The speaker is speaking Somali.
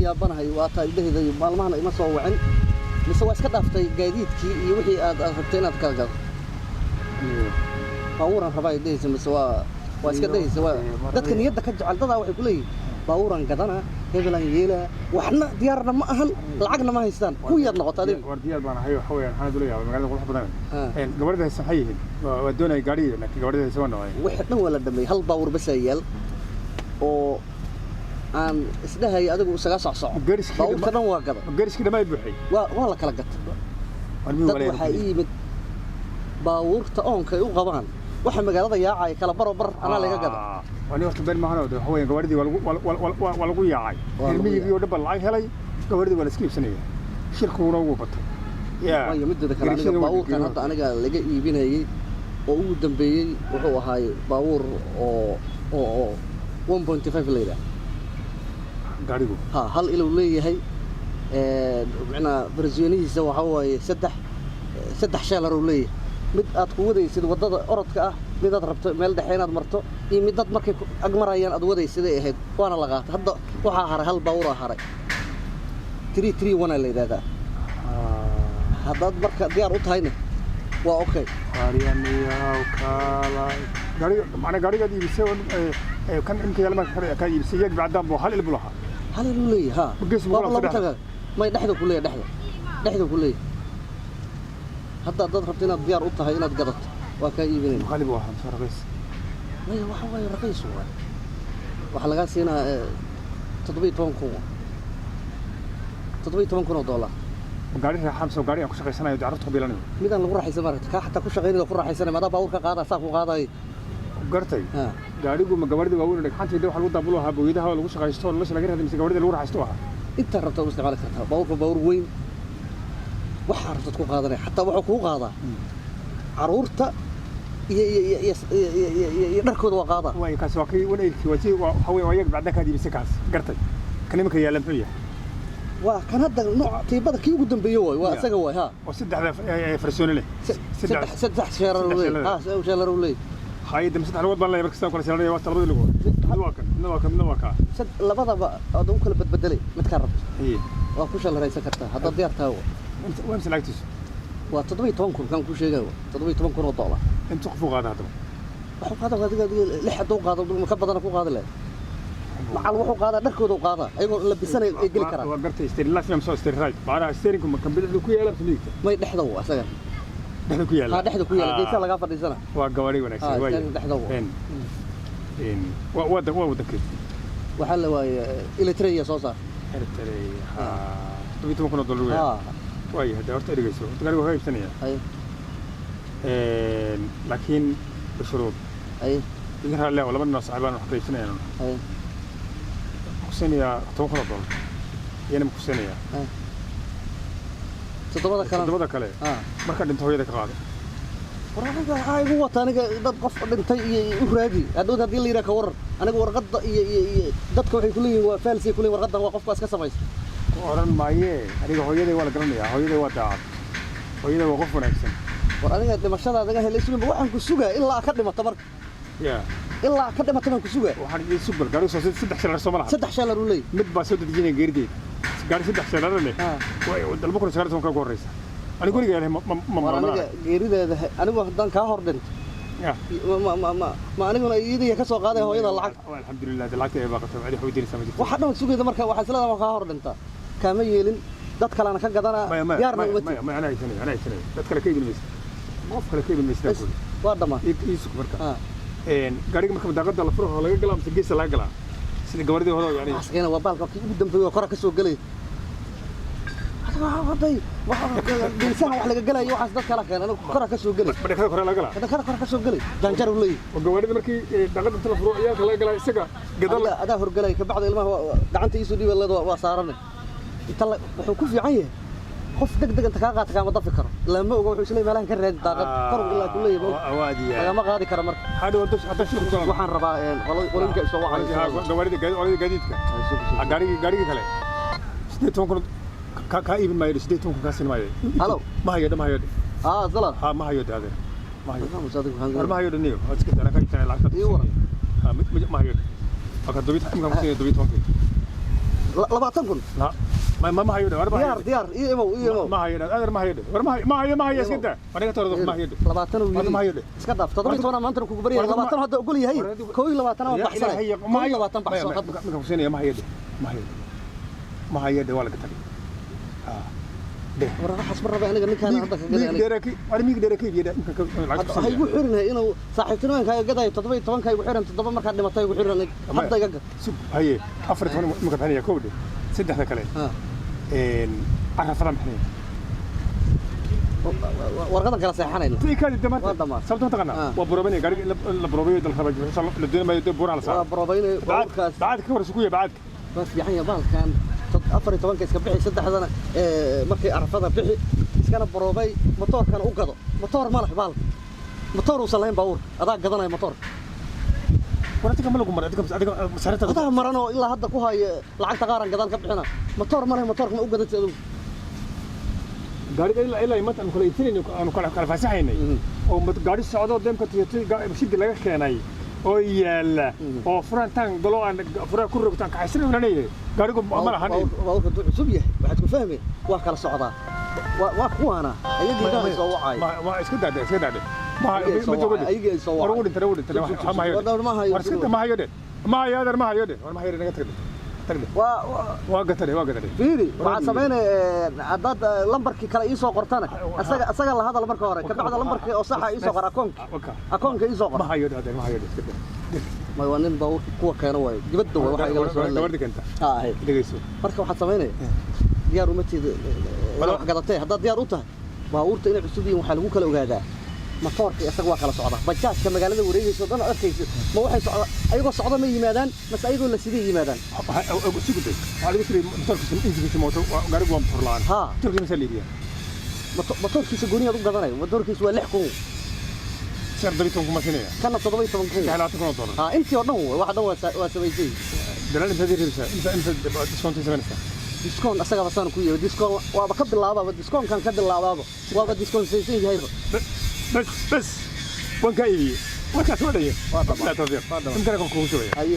Yaabanahay, waa taa idhahayda maalmahana ima soo wacin, mise waa iska dhaaftay gaadiidkii iyo wixii aad rabtay inaad kala gado? Baabuuran rabaa idhahaysa, mise waa iska dhahaysa? Waa dadka niyadda ka jecel. Dadaa waxay ku leeyihin baabuuran gadana, hebelan yeelaa, waxna diyaarna ma ahan, lacagna ma haystaan. Kuwiyaad noqota adiga. War, diyaar baan ahay. Waxa weeyaan, waxaan dula yaabay magaalada qurux badan. Gabadhida haysan maxay yihiin? Waa doonaya gaadhiga, laakiin gabadhida haysan waa noocay? Wixii dhan waa la dhameeyey. Hal baabuur basaa yaal oo aan isdhahay adigu isaga socsoco. Baabuurta dhan waa gada. Gariskii dhammaa buuxay? Waa la kala gata. Dad waxaa ii yimid baabuurta oonka ay u qabaan waxa magaalada yaacaya kala baro bar anaa laga gada. Wani horta been maahan. Waxa weeyaan, gabadhidii waa lagu yaacay. Reer miyigii oo dhan baa lacag helay, gabadhidii waa la iska iibsanaya, shirkuguna ugu batay. Waayo, midada kale, aniga baabuurkan hadda aniga laga iibinayey oo ugu dambeeyey wuxuu ahaay baabuur oo 1.5 la yidhaah. Gaadhigu? Ha, hal iluu leeyahay. Macnaa farsiyoonihiisa waxaa waaye saddex sheelar uu leeyahay: mid aad ku wadaysid waddada orodka ah, mid aad rabto meel dhexe inaad marto, iyo mid dad markay ag marayaan aad wadaysiday ahayd. Waana la qaatay. Hadda waxaa haray hal baabuuraa haray, 331 aa la yidhahdaa. Haddaad marka diyaar u tahayna waa okay. Gaariga, macnaa gaarigaad iibisay kan imka yaala marka kaa iibisay iyag bacdaan buu hal il buu lahaa? Hal iluu leeyahay, ha. Gees buu loogu taga may, dhexda ku leeyahay, dhexda ku leeyahay. Hadda haddaad rabto inaad diyaar u tahay inaad gadato, waa kaa iibinayna. Qaali buu ahaa mise raqiis? Maya, waxa waaye raqiis waay. Waxaa lagaa siinaa 17,000, $17,000. Gaari raaxa mise gaari aan ku shaqaysanayo, carruurta ku biilanayo? Midaan lagu raaxaysan maaragta, kaa xataa ku shaqaynaya ku raaxaysanaya, madaa baabuur ka qaada, saa ku qaadayo. Gartay. Gaadhigu ma gawaarida waaweyn oo dhagxaanta waxa lagu daabulo ahaa, booyadaha oo lagu shaqaysto oo nolosha laga raadiyo, mise gawaarida lagu raaxaysto ahaa? Intaa rabtaad u isticmaali kartaa baabuurka. Baabuur weyn waxaa rabtaad ku qaadanaya, xataa wuxuu kugu qaadaa caruurta iyo dharkooda waa qaadaa. Waay, kaas waa kii 1.8-kii, waa si waa waxa weeye, waa iyaga bacdan kaad iibisay kaas. Gartay. Kan iminka yaalla muxuu yahay? Waa kan hadda nooca tiibada kii ugu dambeeye waay, waa isaga waay, ha. Oo saddexda farsooni leh? Saddex sheerar uu leeyahay, ha, sheerar uu leeyahay. Hay'adda saddex lugood baan leeyahay. Marka sidaan kala sheeranaya, waa labada lugood, mid waa kan, midna waa kan, midna waa kaa. Labadaba aad ugu kala badbedelay midkaa rabto. Waa ku shalaraysan kartaa haddaad diyaar tahay. Waa imse lacagtiisu? Waa 17,000 kan ku sheegaya, $17,000. Inta qof u qaada haddaba? Wuxuu qaada adiga lix hadduu qaado, ka badana ku qaadi lahayd. Macal wuxuu qaadaa dharkooda u qaadaa, ayagoo labisanay ay geli karaan. Waa gartay. Steering left mise steering right? Macnaha steeringku ma kan bidixdu ku yaala mise midigta? May, dhexda wa isaga. Dhexda ku yaala? Ha, dhexda ku yaala, geesaha lagaa fadhiisana. Waa gawaari wanaagsan. Waa dhexda wa. Waa wadankee? Waxaa la waaye Eritrea soo saar. Eritrea, ha. $17,000 weeyaan. Waay, hadda horta dhegeyso, horta gaariga waa iibsanaya, laakiin bishuruud. Idin raalli ah, laba nin oo saaxiibaan wax ka iibsanayaan. Kusinayaa $10,000 iyana ma kusinayaa. Toddobada kale. Toddobada kale markaan dhinto hooyada ka qaado. War, aniga waxaa igu wata aniga dad qof dhintay iyo u raadi hadhowd haddii la yidhaha ka waran. Aniga warqadda iyo dadka waxay kuleeyihiin waa faalsay kuleeyihin, warqaddan waa qofka iska samaysa. Ku odhan maayee, aniga hooyaday waa la garanayaa. Hooyaday waa daacad, hooyaday waa qof wanaagsan. War, aniga dhimashadaada iga helay sugin, waxaan ku sugaa ilaa ka dhimata marka. Ilaa ka dhimata baan ku sugaa. Waxaan idin sugbal, gaarigu soo saddex sheelar soo ma laha? Saddex sheelar uu leeyahy. Mid baa soo dedejinaya geerideeda. Gaari saddex sheelar leh 2019 ka ugu horreysa aniga weligaa ilahay ma War, aniga geerideeda anigu haddaan kaa hor dhinto, ma aniguna iyadaya ka soo qaaday hooyada lacag? Alxamdulilah, lacagta ay baaqatay, cidi wax weydiinaysaa ma jirto. Waxa dhan sugayda marka waxaa isleedahay waa kaa hor dhintaa, kaama yeelin, dad kalena ka gadana. Maya, maya. Diyaarna Maya. uma. Maya, maya, anaa haysanaya, anaa haysanaya. Dad kale ka iibin maysa, qof kale ka iibin maysa. Waa dhammaan. Ii sug marka. Gaariga marka daaqada la furo laga galaa mise geesa laga galaa, sida gabardii hore yani? Asagana waa baalka kii ugu dambeeyay oo kora ka soo gelay. Haday geesaha wax laga gelayo, waxaas dad kala keen, anigu kora ka soo gelay. Badhakada kore laga galaa? Kora kora ka soo gelay, jaanjar uu leeyahay. Oo gawaarida markii daaqada inta la furo ciyaalka laga galaa, isaga gadaal? Adaa horgelaya, kabacdi ilmaha gacanta iisoo dhiiba leed, waa saarane inta. Wuxuu ku fiican yahay qof deg deg inta kaa qaata kaama dafi karo, ilaa ma oga, wuxuu isleeyahay meelahan ka raadi daaqad kor ilaa ku leeyahay, lagama qaadi karo marka. Hadhow hadda shil ku galaan. Waxaan rabaa qolooyinka isoo wacay. Gawaarida, gawaarida gaadiidka, gaarigii kale 18,000 kaa iibin maayo, 18,000 kaa siin maayo. Halo. Ma hayo, ma hayo. Ah, zala. Ha, ma hayo adeer, ma hayo. War, ma hayo dhaniyo, waad iska dana ka iibsanaya lacagta. Ii waran. Ha, ma hayo. Waa ka imkaan kusiinaya 17-kii. 20,000. La ma hayo, war ma Diyaar. Hayo. Diyaar, ii imow, ii imow. Ma hayo, adeer, ma hayo, war ma hayo, ma hayo, ma hayo, iska daa, aniga toordo, ma hayo. 20 uu War ma hayo. yidhi, iska dhaaf. 17 maantana kugu baryaya. 20 hadda ogol yahay, 21 waan baxsanay, 21 baxso hadda. Marka kusinaya, ma hayo, ma hayo, ma hayo, waa laga tagay de. War waxaas ma raba aniga, ninkaan hadda ka gaday aniga. War miig dheere ka iibiyay imka lacag. Hadda waxay igu xirinahay inuu saaxiibtinimooyinkaaga gadayo. 17-ka igu xiran, 7 markaad dhimatay igu xiran aniga. Hadda iga gad. Sug, haye, 14 imka bixinaya, kow dhe, saddexda kale carafadan bixinaya. Warqadan kala seexanayna. Tii kaadi damaanta. Waa dhammaatay. Sababta ma taqaanaa? Ah. Waa boroobanaya gaariga, la boroobayo dalka la doonayo dee buuraha la Waa saaro. borobaynay baabuurkaas. Bacaadka ka horeysa ku yahay bacaadka. Waa fiican yahay bahalkan. 14-ka iska bixi, saddexdana markay arafada bixi, iskana boroobay, matoorkana u gado. Matoor ma leh bahalka, matoor uusan lahayn baabuurka, adaa gadanaya matoorka. War adiga ma lagu maray, adiga adiga masaarinta. Adaa maran oo ilaa hadda ku haya lacagta qaaran gadaal ka bixina. Matoor ma leh, matoorka ma u gadatay adigu? Gaariga ilaa maanta aanu kala iibsanayno, aanu kala fasaxaynay oo gaari socdo deemka Toyota shidi laga keenay oo yaala oo furantaan galo aan fura ku rogtaan kaxaysan una leeyahay gaarigu ma lahan. Baabuurka hadduu cusub yahay, waxaad ku fahmi waa kala socdaa, waa kuwaana ayagii dhan soo wacay. Ma iska daade, iska daade, ma Ayagii ay soo ma joogo. wacay, ayagii ay soo War wacay. ugu dhintay, ugu dhintay, ma hayo. War ma hayo. War iska ma hayo de, ma hayo, adeer, ma hayo de, war ma hayo, naga tag tag de. Waa Waa gatade, waa gatade. Fiiri, waxaad samaynay haddaad lambarkii kale ii soo qortana, asaga la hadal marka hore, kabacda lambarkii oo saxa ii soo qor, akoonka. Waka. Akoonka ii soo qor. Ma hayo de, adeer, ma hayo de, iska daa. May, waa nin baabuurka kuwa keeno waayo, dibadda waay waxa igala soo hadlaya. Gabadha keenta. Ha ahayd. Dhegeyso. Marka waxaad samaynaya, diyaar uma tiid inaad wax gadatee. Haddaad diyaar u tahay, baabuurta inay cusub yihiin waxaa lagu kala ogaadaa matoorka. Isaga waa kala socda. Bajaajka magaalada wareegaysa oo dhan aad arkaysa, ma waxay socda ayagoo socda ma yimaadaan mase ayagoo la siday yimaadaan? Sugday, waxaa lagu tiri motorkiisa, injikiisa mooto, gaarigu waa motor la'aan. Ha. Motorkiisa masaa liibiyaa? Matoorkiisa gooniyaad u gadanayo, matoorkiisa waa 6,000. Shan 17 kuma siinaya. Kana 17,000. $23,000. Ha, intii oo dhan wey, waxa dhan waa samaysay. Dalaal intaad reebsaa, inta discount samaynaysaa? Discount asagaba saan ku yahay, discount waaba ka bilaabaaba, discountkan ka bilaabaaba, waaba discountaysan yahayba. Bas bas, waan kaa iibiyey, warkaas waa dhaya. Waa dhammaan. Tawfiiq. Waa dhammaan. Imkana kugu shubaya. Haye.